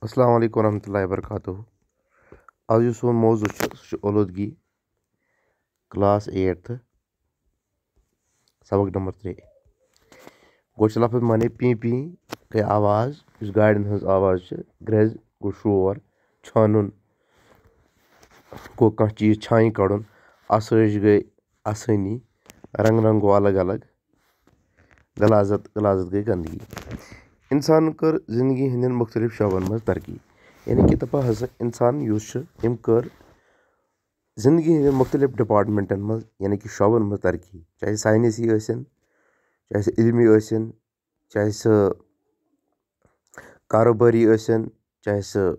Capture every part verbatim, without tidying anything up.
السلام علیکم ورحمۃ اللہ وبرکاتہ۔ آز یُس سون موضوع چھُ، سُہ چھُ اولوٗدگی، کلاس ایٹتھ، سبق نمبر ترٛےٚ۔ گۄڈٕ چھُ لفظ معنی پی پی گٔے آواز، یُس گاڑٮ۪ن ہٕنٛز آواز چھِ، گرٛٮ۪ز گوٚو شور، چھانُن گوٚو کانٛہہ چیٖز چھانہِ کَڑُن، آسٲیِش گٔے آسٲنی، رنٛگ رنٛگ گوٚو الگ الگ، غلاظت، غلاظت گٔے گنٛدگی۔ اِنسانَن کٔر زِندگی ہٕنٛدٮ۪ن مُختٔلِف شعبَن منٛز ترقی۔ یعنی کہِ دَپان ہسا اِنسان یُس چھُ، أمۍ کٔر زِندگی ہٕنٛدٮ۪ن مُختٔلِف ڈِپارٹمنٹَن منٛز، یعنی کہِ شعبَن منٛز ترقی، چاہے ساینسی ٲسِن، چاہے سُہ علمی ٲسِن، چاہے سُہ کاروبٲری ٲسِن، چاہے سُہ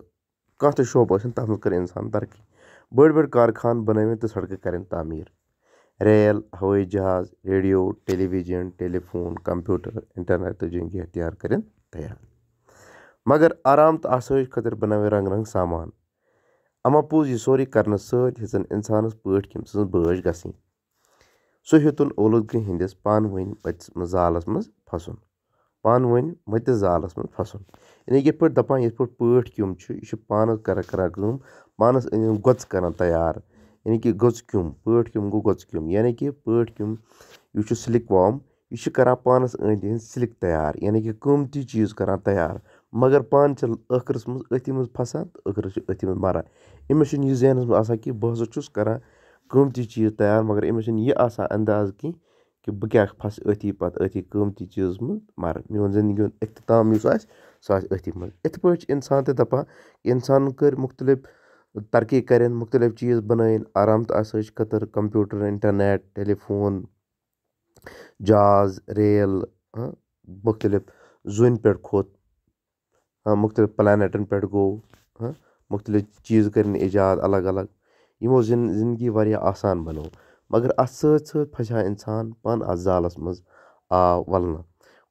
کانٛہہ تہِ شعبہٕ ٲسِن، تَتھ منٛز کٔر اِنسان ترقی۔ بٔڑۍ بٔڑۍ کارخان بَنٲوِن تہٕ سڑکہٕ کَرن تعمیٖر۔ ریل، ہوٲیی جہاز، ریڈیو، ٹیلی ویژن، ٹیلی فون، کمپیوٹر، انٹرنیٹ تہٕ جنگی ہتھیار کٔرِن تیار۔ مگر آرام تہٕ آسٲیِش خٲطرٕ بنٲوِن رنگ رنگ سامان۔ اما پوٚز، یہِ سورُے کرنہٕ سۭتۍ ہیٚژن انسانس پٲٹھۍ کٔمۍ سٕنٛز بٲج گژھٕنۍ۔ سُہ ہیوٚتُن اولوٗدگی ہٕنٛدِس پانہٕ ؤنۍ مٔتِس منٛز زالس منٛز پھسُن۔ پانہٕ ؤنۍ مٔتِس زالس منٛز پھسُن۔ یعنی یِتھ پٲٹھۍ دَپان، یِتھ پٲٹھۍ پٲٹھۍ کیوٚم چھُ، یہِ چھُ پانَس کران، کران کٲم، پانَس أنٛدۍ أنٛدۍ گۄژھ کران تیار۔ یعنی کہِ گۄژھ کیوٚم، پٲٹھۍ کیوٚم گوٚو گۄژھ کیوٚم۔ یعنی کہِ پٲٹھۍ کیوٚم، یُس چھُ سِلِک وام، یہِ چھُ کران پانَس أنٛدۍ أنٛدۍ سِلِک تیار، یعنی کہِ قۭمتی چیٖز کران تیار۔ مگر پانہٕ چھِ ٲخرَس منٛز أتھی منٛز پھسان تہٕ ٲخرَس چھِ أتھی منٛز مَران۔ أمِس چھُنہٕ یہِ ذہنَس منٛز آسان کہِ بہٕ ہسا چھُس کران قۭمتی چیٖز تیار، مگر أمِس چھُنہٕ یہِ آسان انداز کینٛہہ کہِ بہٕ کیٛاہ پھسہٕ أتھی پتہٕ أتھی قۭمتی چیٖزَس منٛز مَرٕ۔ میون زندگی ہُنٛد اختتام یُس آسہِ، سُہ آسہِ أتھی منٛز۔ یِتھ پٲٹھۍ چھِ اِنسان تہِ دَپان، اِنسانَن کٔرۍ مُختٔلِف ترقی کَرن، مُختٔلِف چیٖز بَنٲوِن، آرام تہٕ آسٲیِش خٲطرٕ کمپیوٹر، انٹرنیٹ، ٹیلی فون، جہاز، ریل، ہاں، مُختٔلِف زوٗنہِ پٮ۪ٹھ کھوٚت، ہاں، مُختٔلِف پلینٹن پٮ۪ٹھ گوٚو، ہاں، مُختٔلِف چیٖز کٔرِن ایجاد الگ الگ، یِمو زِن-، زِندگی واریاہ آسان بَنٲو۔ مگر اَتھ سۭتۍ سۭتۍ پھسیو اِنسان پانہٕ اَتھ زالَس منٛز، آو وَلنہٕ۔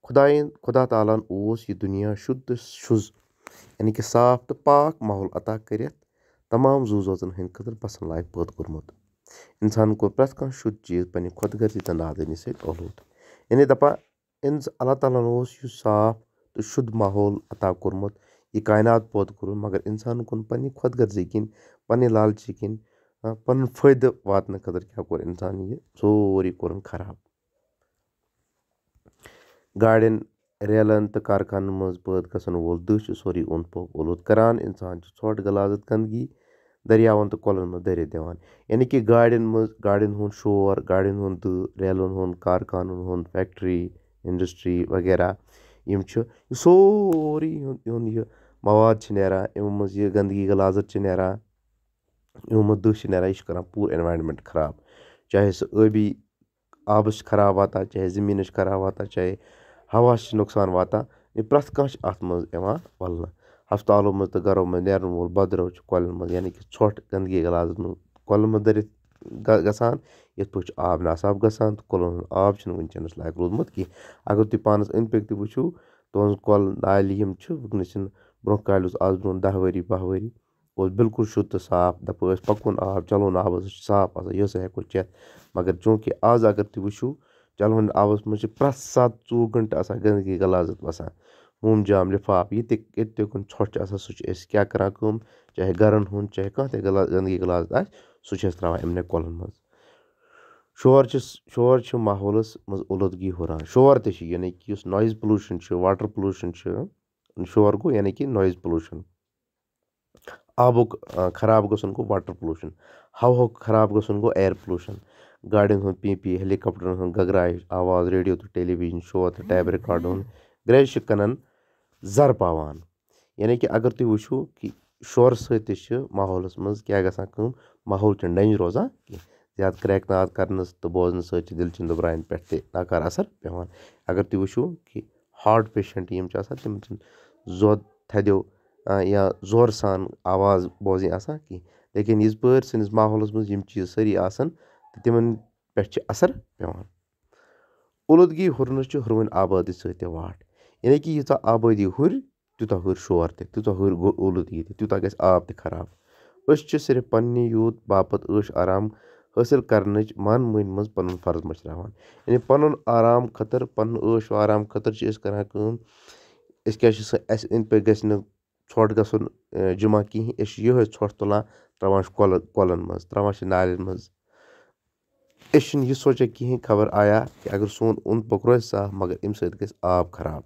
خۄدایَن، خۄدا تعالیٰ ہَن اوس یہِ دُنیا شُد تہٕ شُز، یعنی کہِ صاف تہٕ پاک ماحول عطا کٔرِتھ تمام زُو زٲژَن ہٕنٛدِ خٲطرٕ بَسَن لایق پٲدٕ کوٚرمُت۔ اِنسانَن کوٚر پرٛٮ۪تھ کانٛہہ شُد چیٖز پنٛنہِ خۄد غرضی تہٕ نادٲنی سۭتۍ اولوٗد۔ یعنی دَپان، اِنس-، اللہ تعالیٰ ہَن اوس یہِ صاف تہٕ شُد ماحول عطا کوٚرمُت، یہِ کائنات پٲدٕ کوٚرمُت، مگر اِنسانَن کوٚر پنٛنہِ خۄد غرضی کِنۍ، پنٛنہِ لالچہِ کِنۍ، آ، پَنُن فٲیدٕ واتنہٕ خٲطرٕ کیٛاہ کوٚر اِنسان یہِ سورُے کوٚرُن خراب۔ گاڑٮ۪ن، ریلَن تہٕ کارخانَن منٛز پٲدٕ گژھن وول دٕہ چھُ سورُے اوٚنٛد پوٚک اولوٗد کران۔ اِنسان چھُ ژھۄٹھ، غلاظت، گنٛدگی دٔریاوَن تہٕ کۄلَن منٛز دٲرِتھ دِوان۔ یعنی کہِ گاڑٮ۪ن منٛز، گاڑٮ۪ن ہُنٛد شور، گاڑٮ۪ن ہُنٛد دٕہ، ریلَن ہُنٛد، کارخانَن ہُنٛد، فیکٹری، انڈسٹری وغیرہ، یِم چھِ، یہِ سورُے یِہُنٛد، یِہُنٛد یہِ مواد چھِ نیران، یِمو منٛز یہِ گنٛدگی، غلاظت چھِ نیران، یِمو منٛز دٕہ چھِ نیران، یہِ چھُ کران پوٗرٕ environment خراب۔ چاہے سُہ ٲبی آبَس چھِ خراب واتان، چاہے زٔمیٖنَس چھِ خراب واتان، چاہے ہواہَس چھِ نۄقصان واتان، یہِ پرٛٮ۪تھ کانٛہہ چھِ اَتھ منٛز یِوان وَلنہٕ۔ ہسپتالو منٛز تہٕ گَرو منٛز نیرَن وول بدرو چھُ کۄلَن منٛز، یعنی کہِ ژھۄٹھ، گنٛدگی، غلاظت منٛز، کۄلَن منٛز دٔرِتھ گَ-، گژھان، یِتھ پٲٹھۍ چھُ آب ناصاف گژھان تہٕ کۄلَن ہُنٛد آب چھُنہٕ وٕنکیٚنَس لایق روٗدمُت کینٛہہ۔ اگر تُہۍ پانَس أنٛدۍ پٔکۍ تہِ وٕچھِو، تُہٕنٛز کۄل، نالہِ یِم چھِ وٕنکیٚنَس چھِنہٕ، برٛونٛہہ کالہِ اوس آز برٛونٛہہ دَہ ؤری، باہ ؤری، اوس بالکل شُد تہٕ صاف، دَپان ٲسۍ پَکوُن آب، چَلوُن آب ہسا چھُ صاف آسان، یہِ ہسا ہٮ۪کو چٮ۪تھ۔ مگر چوٗنٛکہِ آز اگر تُہۍ وٕچھِو، چَلوٕنۍ آبَس منٛز چھِ پرٛٮ۪تھ ساتہٕ ژوٚوُہ گھنٹہٕ آسان گنٛدگی، غلاظت وَسان، موم جام، لِفاف، یہِ تہِ، ییٚتہِ تہِ کُنہِ ژھۄٹھ چھُ آسان، سُہ چھِ أسۍ کیٛاہ کَران کٲم، چاہے گَرَن ہُنٛد، چاہے کانٛہہ تہِ غلا-، گنٛدگی، غلاظت آسہِ، سُہ چھِ أسۍ ترٛاوان یِمنٕے کۄلَن منٛز۔ شور چھُ، شور چھُ ماحولَس منٛز اولوٗدگی ہُران۔ شور تہِ چھُ، یعنی کہِ یُس noise pollution چھُ، water pollution چھُ، شور گوٚو یعنی کہِ noise pollution۔ آبُک، آ، خراب گژھُن گوٚو water pollution۔ ہوہُک خراب گژھُن گوٚو air pollution۔ گاڑٮ۪ن ہُنٛد پی پی، ہیلی کاپٹرن ہُنٛد گگرایش، آواز، ریڈیو تہٕ ٹیلی ویژن شو تہٕ ٹیپ ریکارڈ ہُنٛد گرٛیز چھِ کَنَن زَر پاوان۔ یعنی کہِ اگر تُہۍ وٕچھِو کہِ شورٕ سۭتۍ تہِ چھِ ماحولَس منٛز کیٛاہ گژھان کٲم، ماحول چھُنہٕ ڈَنجہِ روزان کینٛہہ۔ زیادٕ کرٛٮ۪کہٕ ناد کَرنَس تہٕ بوزنہٕ سۭتۍ چھِ دِلچِن دُبرایَن پٮ۪ٹھ تہِ ناکارٕ اثر پٮ۪وان۔ اگر تُہۍ وٕچھِو کہِ heart patient یِم چھِ آسان، تِمَن چھِنہٕ زوٚد تھدیو، آ، یا زورٕ سان آواز بوزٕنۍ آسان کینٛہہ۔ لیکن یِژ پٲرۍ سٲنِس ماحولَس منٛز یِم چیٖز سٲری آسان تہٕ تِمَن پٮ۪ٹھ چھِ اثر پٮ۪وان۔ اولوٗدگی ہُرنَس چھِ ہُروٕنۍ آبٲدی سۭتۍ تہِ واٹھ۔ یعنی کہِ ییٖژاہ آبٲدی ہُرِ، تیوٗتاہ ہُرِ شور تہِ، تیوٗتاہ ہُرِ گو-، اولوٗدگی تہِ، تیوٗتاہ گژھِ آب تہِ خراب۔ أسۍ چھِ صرف پنٛنہِ یوٗت باپتھ عٲش آرام حٲصِل کرنٕچ من مٲنۍ منٛز پنُن فرض مٔشراوان۔ یعنی پنُن آرام خٲطرٕ، پنُن عٲش و آرام خٲطرٕ چھِ أسۍ کران کٲم، أسۍ کیٛاہ چھِ سُہ، اَسہِ أنٛدۍ پٔکۍ گژھِ نہٕ ژھۄٹھ گژھُن، اَ، جمع کِہیٖنۍ۔ أسۍ چھِ یِہوٚے ژھۄٹھ تُلان، ترٛاوان چھِ کۄلہٕ-، کۄلَن منٛز، ترٛاوان چھِ نالٮ۪ن منٛز۔ أسۍ چھِنہٕ یہِ سوچان کِہیٖنۍ، خبر آیا کہِ اگر سون اوٚنٛد پوٚک روزِ صاف، مگر اَمہِ سۭتۍ گژھِ آب خراب۔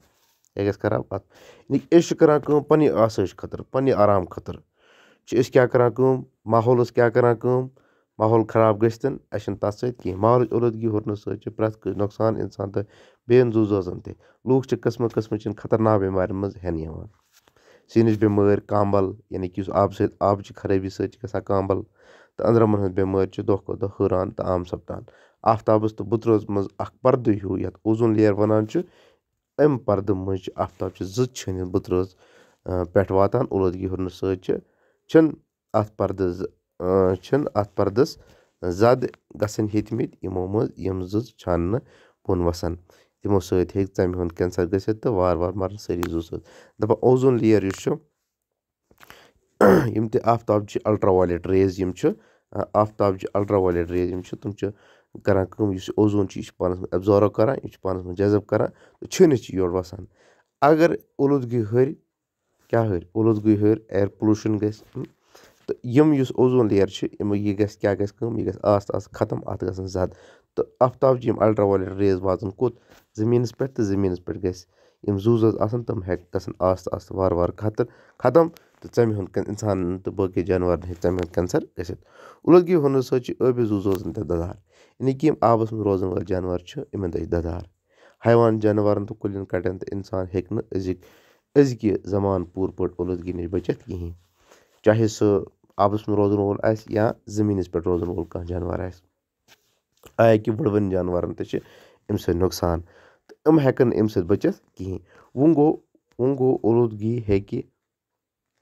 یہِ گژھِ خراب اَتھ۔ یعنی کہِ أسۍ چھِ کَران کٲم پنٛنہِ آسٲیِش خٲطرٕ، پنٛنہِ آرام خٲطرٕ۔ چھِ أسۍ کیٛاہ کَران کٲم؟ ماحولَس کیٛاہ کَران کٲم؟ ماحول خراب گٔژھتَن، اَسہِ چھِنہٕ تَتھ سۭتۍ کِہیٖنۍ۔ ماحولٕچ اولوٗدگی ہُرنہٕ سۭتۍ چھِ پرٛٮ۪تھ کٲنٛسہِ نۄقصان، اِنسان تہٕ بیٚیَن زُو زٲژَن تہِ۔ لوٗکھ چھِ قٕسمہٕ قٕسمہٕ چٮ۪ن خطرناک بٮ۪مارٮ۪ن منٛز ہٮ۪نہٕ یِوان۔ سیٖنٕچ بٮ۪مٲرۍ، کامبل، یعنی کہِ یُس آبہٕ سۭتۍ، آبہٕ چہِ خرٲبی سۭتۍ چھِ گژھان کامبل، تہٕ أنٛدرَمَن ہٕنٛز بٮ۪مٲرۍ چھِ دۄہ کھۄتہٕ دۄہ ہُران تہٕ عام سَپدان۔ آفتابَس تہٕ بُترٲژ منٛز اَکھ پردٕ ہیوٗ، یَتھ اوزون لیئر وَنان چھِ، اَمہِ پردٕ مٔنٛزۍ چھِ آفتاب چہِ زٕ چھٲنِتھ بُترٲژ، آ، پٮ۪ٹھ واتان۔ اولوٗدگی ہُرنہٕ سۭتۍ چھِ، چھِنہٕ اَتھ پردٕ ز-، آ، چھِنہٕ اَتھ پردَس زد گژھٕنۍ ہیٚتمٕتۍ، یِمو منٛز یِم زٕ چھانہٕ بۄن وَسان۔ تِمو سۭتۍ ہیٚکہِ ژَمہِ ہُنٛد کینسر گٔژھِتھ تہٕ وارٕ وارٕ مَرَن سٲری زُو زٲژ۔ دَپان اوزون لیئر یُس چھُ، یِم تہِ آفتاب چہِ الٹرا وایلیٹ ریز یِم چھِ، آ، آفتاب چہِ الٹرا وایلیٹ ریز یِم چھِ، تِم چھِ کران کٲم، یُس یہِ اوزون چھُ، یہِ چھُ پانَس منٛز ایبزارو کران، یہِ چھُ پانَس منٛز جذب کران تہٕ چھٲنِتھ چھِ یورٕ وَسان۔ اگر اولوٗدگی ہُرِ، کیٛاہ ہُرِ؟ اولوٗدگی ہُرِ، ایئر پولوشن گژھِ، تہٕ یِم یُس اوزون لیئر چھِ، یِم، یہِ گژھِ، کیٛاہ گژھِ کٲم؟ یہِ گژھِ آستہٕ آستہٕ ختم، اَتھ گژھن زد۔ تہٕ آفتاب چہِ یِم الٹرا وایلیٹ ریز واتَن کوٚت؟ زٔمیٖنَس پٮ۪ٹھ، تہٕ زٔمیٖنَس پٮ۪ٹھ گژھِ یِم زُو زٲژ آسَن، تِم ہٮ۪کھ گژھن آستہٕ آستہٕ وارٕ وارٕ ختہٕ-، ختم، تہٕ ژَمہِ ہُنٛد کین-، اِنسانَن تہٕ باقٕے جانوَرَن ہیٚکہِ ژَمہِ ہُنٛد کینسر گٔژھِتھ۔ اولوٗدگی ہُرنہٕ سۭتۍ چھِ ٲبی زُو زٲژَن تہِ دَدار، یعنی کہِ یِم آبَس منٛز روزَن وٲلۍ جانوَر چھِ، یِمَن تہِ چھِ دَدار۔ حیوان جانوَرَن تہٕ کُلٮ۪ن کَٹٮ۪ن تہٕ اِنسان ہیٚکہِ نہٕ أزِکۍ، أزکہِ زمانہٕ پوٗرٕ پٲٹھۍ اولوٗدگی نِش بٔچِتھ کِہیٖنۍ، چاہے سُہ آبَس منٛز روزَن وول آسہِ یا زٔمیٖنَس پٮ۪ٹھ روزَن وول کانٛہہ جانوَر آسہِ۔ آیا کہِ وٕڑوٕنۍ جانوَرَن تہِ چھِ اَمہِ سۭتۍ نۄقصان، تہٕ یِم ہٮ۪کَن نہٕ اَمہِ سۭتۍ بٔچِتھ کِہیٖنۍ۔ وۄنۍ گوٚو، وۄنۍ گوٚو اولوٗدگی ہیٚکہِ،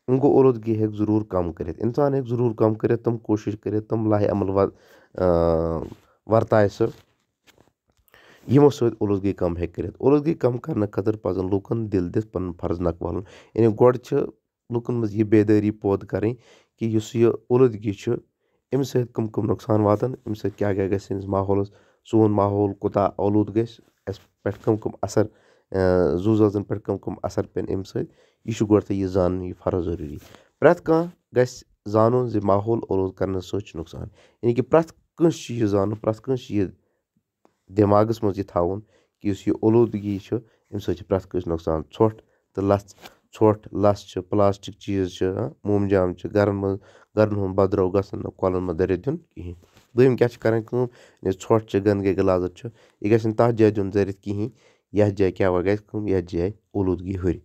وۄنۍ گوٚو اولوٗدگی ہیٚکہِ ضروٗر کَم کٔرِتھ۔ اِنسان ہیٚکہِ ضروٗر کَم کٔرِتھ، تِم کوٗشِش کٔرِتھ، تِم لاہہِ عمل وَ-، آ، وَرتایہِ سُہ، یِمو سۭتۍ اولوٗدگی کَم ہیٚکہِ کٔرِتھ۔ اولوٗدگی کَم کَرنہٕ خٲطرٕ پَزَن لوٗکَن دِل دِتھ پَنُن فرض نَکھٕ والُن۔ یعنی گۄڈٕ چھِ لُکَن منٛز یہِ بیدٲری پٲدٕ کَرٕنۍ کہِ یُس یہِ اولوٗدگی چھِ، اَمہِ سۭتۍ کٕم کٕم نۄقصان واتَن، اَمہِ سۭتۍ کیٛاہ کیٛاہ گژھِ سٲنِس ماحولَس، سون ماحول کوٗتاہ اولوٗدٕ گژھِ، اَسہِ پٮ۪ٹھ کٕم کٕم اثر، اَ، زُو زٲژَن پٮ۪ٹھ کٕم کٕم اثر پٮ۪ن اَمہِ سۭتۍ، یہِ چھُ گۄڈٕ تۄہہِ یہِ زانُن، یہِ فرض ضروٗری۔ پرٛٮ۪تھ کانٛہہ گژھِ زانُن زِ ماحول اولوٗدٕ کَرنہٕ سۭتۍ چھُ نۄقصان۔ یعنی کہِ پرٛٮ۪تھ کٲنٛسہِ چھُ یہِ زانُن، پرٛٮ۪تھ کٲنٛسہِ چھُ یہِ دٮ۪ماغَس منٛز یہِ تھاوُن کہِ یُس یہِ اولوٗدگی چھُ، اَمہِ سۭتۍ چھِ پرٛٮ۪تھ کٲنٛسہِ نۄقصان۔ ژھۄٹھ تہٕ لَژھ، ژھۄٹھ، لَژھ چھِ، پلاسٹک چیٖز چھِ، ہاں، موم جام چھِ، گَرَن منٛز، گَرَن ہُنٛد بدرو گژھن نہٕ کۄلَن منٛز دٲرِتھ دیُن کِہیٖنۍ۔ دوٚیِم کیٛاہ چھِ کَرٕنۍ کٲم؟ یہِ ژھۄٹھ چھِ، گنٛدگی غلازت چھُ، یہِ گژھِ نہٕ تَتھ جایہِ دیُن دٲرِتھ کِہیٖنۍ، یَتھ جایہِ کیٛاہ وۄنۍ گژھِ کٲم، یَتھ جایہِ اولوٗدگی ہُرِ۔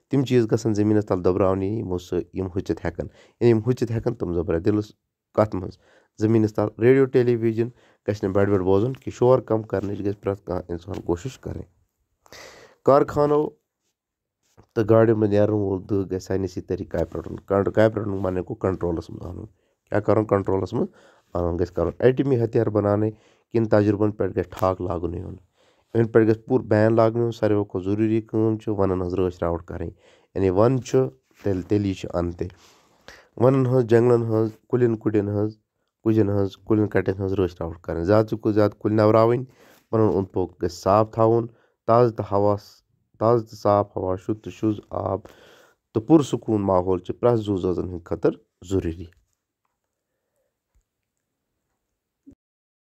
تِم چیٖز گژھن زٔمیٖنَس تَل دۄبراونہٕ یِنۍ، یِمو سۭتۍ یِم ہُژِتھ ہٮ۪کَن۔ یعنی یِم ہُژِتھ ہٮ۪کَن، تِم دۄبرا دِلَس کَتھ منٛز؟ زٔمیٖنَس تَل۔ ریڈیو، ٹیلی ویژن گژھِ نہٕ بَڑِ بَڑِ بوزُن کہِ شور کَم کَرنٕچ گژھِ پرٛٮ۪تھ کانٛہہ اِنسان کوٗشِش کَرٕنۍ۔ کارخانو تہٕ گاڑیو منٛز نیرَن وول دٕہ گژھِ ساینسی طریٖقہٕ کاپہِ رَٹُن۔ کَن-، کاپہِ رَٹُن معنی گوٚو کنٹرولَس منٛز اَنُن۔ کیٛاہ کَرُن کنٹرولَس منٛز؟ اَنُن گژھِ کَرُن ایٹمی ہتھیار بَناونٕکۍ کِنۍ تَجرُبَن پٮ۪ٹھ گژھِ ٹھاک لاگُن یُن۔ یِمَن پٮ۪ٹھ گژھِ پوٗرٕ بین لاگنہٕ یُن۔ ساروِیو کھۄتہٕ ضروٗری کٲم چھِ وَنَن ہٕنٛز رٲچھ راوَٹھ کَرٕنۍ۔ یعنی وَن چھُ، تیٚلہِ، تیٚلی چھُ اَن تہِ۔ وَنَن ہٕنٛز، جنٛگلَن ہٕنٛز، کُلٮ۪ن کُٹٮ۪ن ہٕنٛز، کُجن ہٕنٛز، کُلٮ۪ن کَٹٮ۪ن ہٕنٛز رٲچھ راوَٹھ کَرٕنۍ۔ زیادٕ کھۄتہٕ زیادٕ کُلۍ نَوراوٕنۍ، پَنُن اوٚنٛد پوٚک گژھِ صاف تھاوُن۔ تازٕ تہٕ ہوا، تازٕ تہٕ صاف ہوا، شُد تہٕ شُد آب تہٕ پُرسکوٗن ماحول چھِ پرٛٮ۪تھ زُو زٲژَن ہٕنٛدِ خٲطرٕ ضروٗری۔